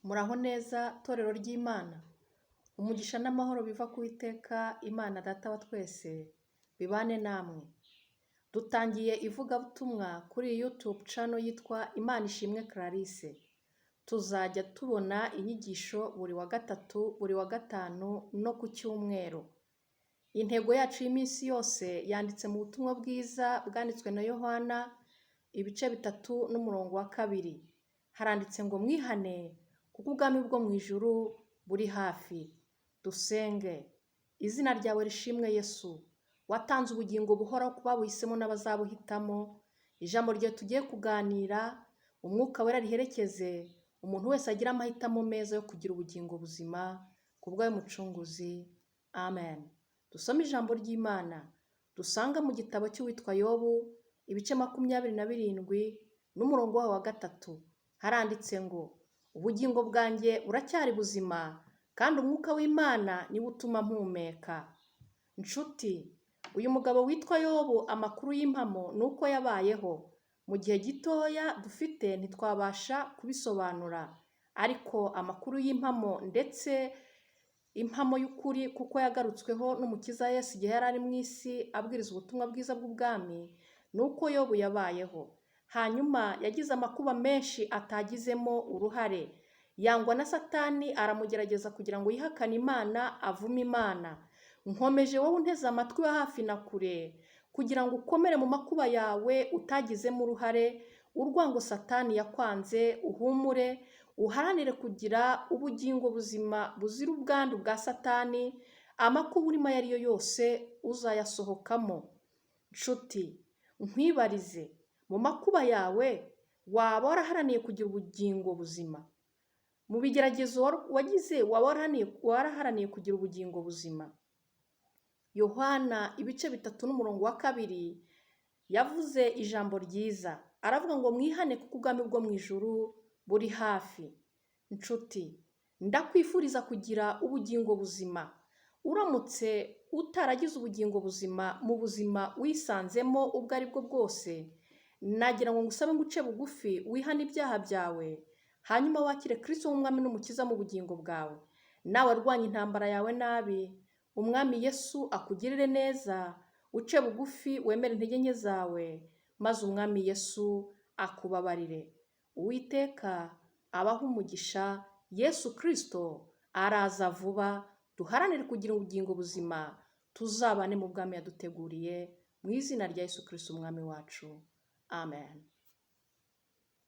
Muraho neza torero ry'Imana, umugisha n'amahoro biva ku Uwiteka Imana Data wa twese bibane namwe. Dutangiye ivugabutumwa kuri iyi YouTube channel yitwa Imana Ishimwe Clarisse. Tuzajya tubona inyigisho buri wa gatatu, buri wa gatanu no ku cyumweru. Intego yacu y'iminsi yose yanditse mu butumwa bwiza bwanditswe na Yohana, ibice 3 n'umurongo wa 2. Haranditse ngo: "Mwihane kuko ubwami bwo mu ijuru buri hafi." Dusenge. Izina ryawe rishimwe Yesu, watanze ubugingo buhoraho ku babuhisemo n'abazabuhitamo. Ijambo ryawe tugiye kuganira, Umwuka Wera riherekeze, umuntu wese agira amahitamo meza yo kugira ubugingo buzima ku bwawe Mucunguzi. Amen. Dusome ijambo ry'Imana dusanga mu gitabo cy'uwitwa Yobu, ibice 27 n'umurongo wawo wa 3. Haranditse ngo: "Ubugingo bwanjye buracyari buzima, kandi umwuka w'Imana niwo utuma mpumeka." Nshuti, uyu mugabo witwa Yobu, amakuru y'impamo ni uko yabayeho. Mu gihe gitoya dufite ntitwabasha kubisobanura, ariko amakuru y'impamo, ndetse impamo y'ukuri, kuko yagarutsweho n'Umukiza Yesu igihe yari ari mu isi abwiriza ubutumwa bwiza bw'ubwami, ni uko Yobu yabayeho. Hanyuma yagize amakuba menshi atagizemo uruhare. Yangwa na Satani, aramugerageza kugira ngo yihakane Imana, avume Imana. Nkomeje wowe unteze amatwi wa hafi na kure, kugira ngo ukomere mu makuba yawe utagizemo uruhare, urwango Satani yakwanze, uhumure, uharanire kugira ubugingo buzima buzira ubwandu bwa Satani. Amakuba urimo ayo ari yo yose uzayasohokamo. Nshuti, nkwibarize: mu makuba yawe waba waraharaniye kugira ubugingo buzima? Mu bigeragezo wagize waba waraharaniye kugira ubugingo buzima? Yohana ibice 3 n'umurongo wa 2 yavuze ijambo ryiza, aravuga ngo: "Mwihane kuko ubwami bwo mu ijuru buri hafi." Nshuti, ndakwifuriza kugira ubugingo buzima. Uramutse utaragize ubugingo buzima mu buzima wisanzemo ubwo ari bwo bwose, nagira ngo ngusabe ngo uce bugufi, wihane ibyaha byawe, hanyuma wakire Kristo nk'umwami n'umukiza mu bugingo bwawe. Nawe arwanya intambara yawe nabi, Umwami Yesu akugirire neza, uce bugufi, wemere intege nke zawe, maze Umwami Yesu akubabarire. Uwiteka abahe umugisha. Yesu Kristo araza vuba. Duharanire kugira ubugingo buzima, tuzabane mu bwami yaduteguriye, mu izina rya Yesu Kristo Umwami wacu. Amen.